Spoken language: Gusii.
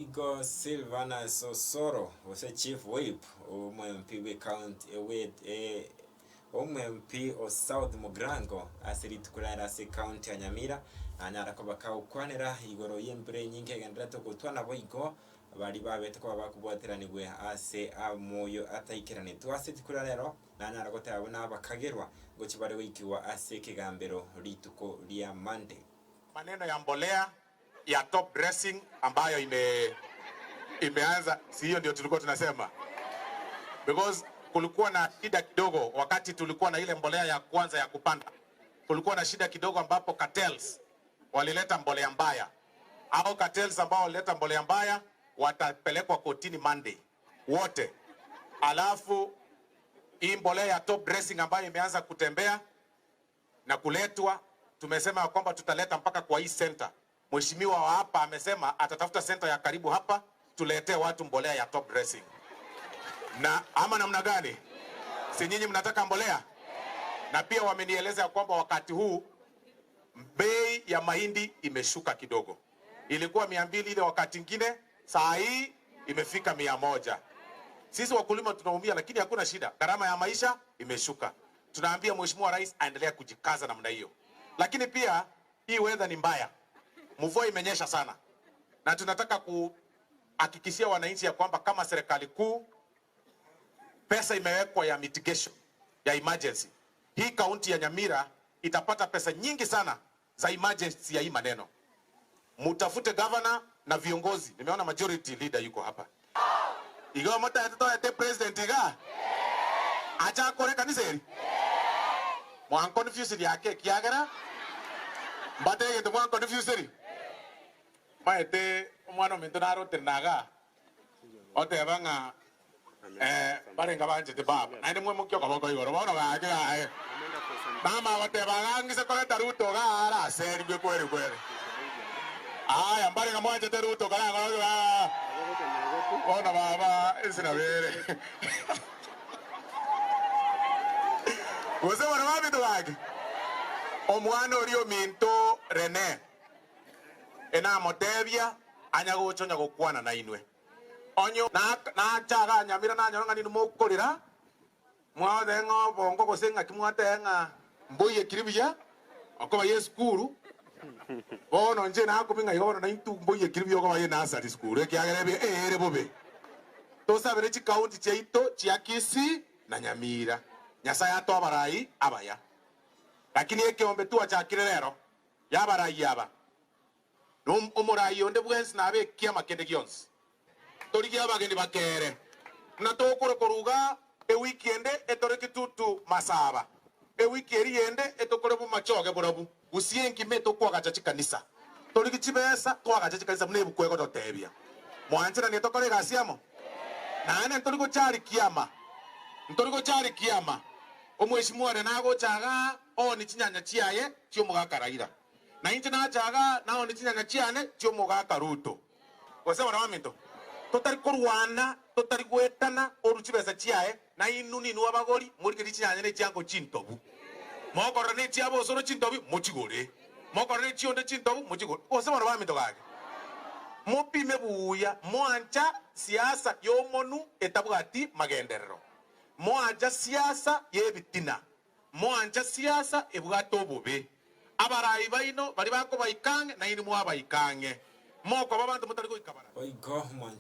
Igo Silvanus Osoro, gose Chief Whip, omo-MP bw'ecounty omo-MP o South Mugirango ase rituko riaye ase ecounty ya Nyamira, nanyare koba kagokwanera igoro y'embura enyinge egendererete gotwa naboigo baria babete koba bakobwateranigwe ase amoyo ataikeranetwe. Ase rituko ria rero nanyare goteba buna abakagerwa ngochia bare goikigwa ase ekegambero rituko ria Monday. Maneno ya mbolea ya top dressing ambayo ime imeanza, si hiyo ndio tulikuwa tunasema? Because kulikuwa na shida kidogo wakati tulikuwa na ile mbolea ya kwanza ya kupanda, kulikuwa na shida kidogo ambapo cartels walileta mbolea mbaya. Hao cartels ambao walileta mbolea mbaya watapelekwa kotini Monday wote. Alafu hii mbolea ya top dressing ambayo imeanza kutembea na kuletwa, tumesema ya kwamba tutaleta mpaka kwa hii center. Mheshimiwa wa hapa amesema atatafuta center ya karibu hapa tuletee watu mbolea ya top dressing. Na ama namna gani? Si nyinyi mnataka mbolea? Na pia wamenieleza ya kwamba wakati huu bei ya mahindi imeshuka kidogo. Ilikuwa 200 ile wakati ingine, saa hii imefika 100. Sisi wakulima tunaumia, lakini hakuna shida, gharama ya maisha imeshuka. Tunaambia Mheshimiwa Rais aendelee kujikaza namna hiyo, lakini pia hii weather ni mbaya, mvua imenyesha sana, na tunataka kuhakikishia wananchi ya kwamba kama serikali kuu pesa imewekwa ya mitigation ya emergency. Hii kaunti ya Nyamira itapata pesa nyingi sana za emergency ya hii maneno. Mutafute governor na viongozi. Nimeona majority leader yuko hapa. Igo mutaete toete president iga acha kore kanisa eri mwan confuse yake ekiagera mbate egento mwan confuse eri maete omwana ominto narotire naga oteba ng'a eh, barenga banchete baba naende mwemokia okoboko igoro bono gaki gaye mama agoteba gang'ise koreta Ruto iga araserigwe kweri kweri. Aya mbarenga mwanchete Ruto karang'ore iga bono baba ense nabere gose bono baminto gaki omwana oria ominto Rene enamotebia anya gocha onya gokwana nainwe. Onye nacha iga nyamira nanyora ng'a ninwe mokorera, mwateba ng'a obongo gose ng'aki mwateba ng'a mboiyekire buya, okoba ye esukuru, bono inche nakumia ng'a igo bono naintwe mboiyekire buya okoba ye nursery school ekiagera ebe ere bobe. Tosabere chikaunti chiaito chia Kisii na Nyamira, Nyasaye atoe abarai abaya. Lakini ekeombe twachakire rero y'abarai aba, Na omoraai onde bwensi nabe ekiama kende gionsi. Torigie abageni bakere, buna togokora korwa igaa ewiki ende etore kitutu masaba, ewiki eria ende etokore bomachoge borabu, gusii enkima etokoagacha chikanisa. Torigie chibesa toagache chikanisa buna ebuku egototebia. Mwancheranie tokore egasi amo? Naende ntori gochari kiama, ntori gochari kiama. Omweshimiwa oria nagocha igaa ooni chinyanya chiaye chi'omogaka Raila. Na inche nacha igaa, naone chinyanya chiane chi'omogaka Ruto. Gose abana baminto, totari korwana, totari goetana, orue chibesa chiaye, na inwe ninwe abagori, morigererie chinyanya ne chiango chintobu. Mokorora ne chiabosoro chintobu, mochigore. Mokorora ne chionde chintobu, mochigore. Gose bono baminto gaki, mopime buya, mwancha siasa y'omonu etabwati magenderero, mwancha siasa y'ebitina. Mwancha siasa ebwate obobe. Abarai baino baria bakobaika ang'e, nainwe mwabaika ang'e. Mokoba abanto motari goika barabwo. Boigo mwanche.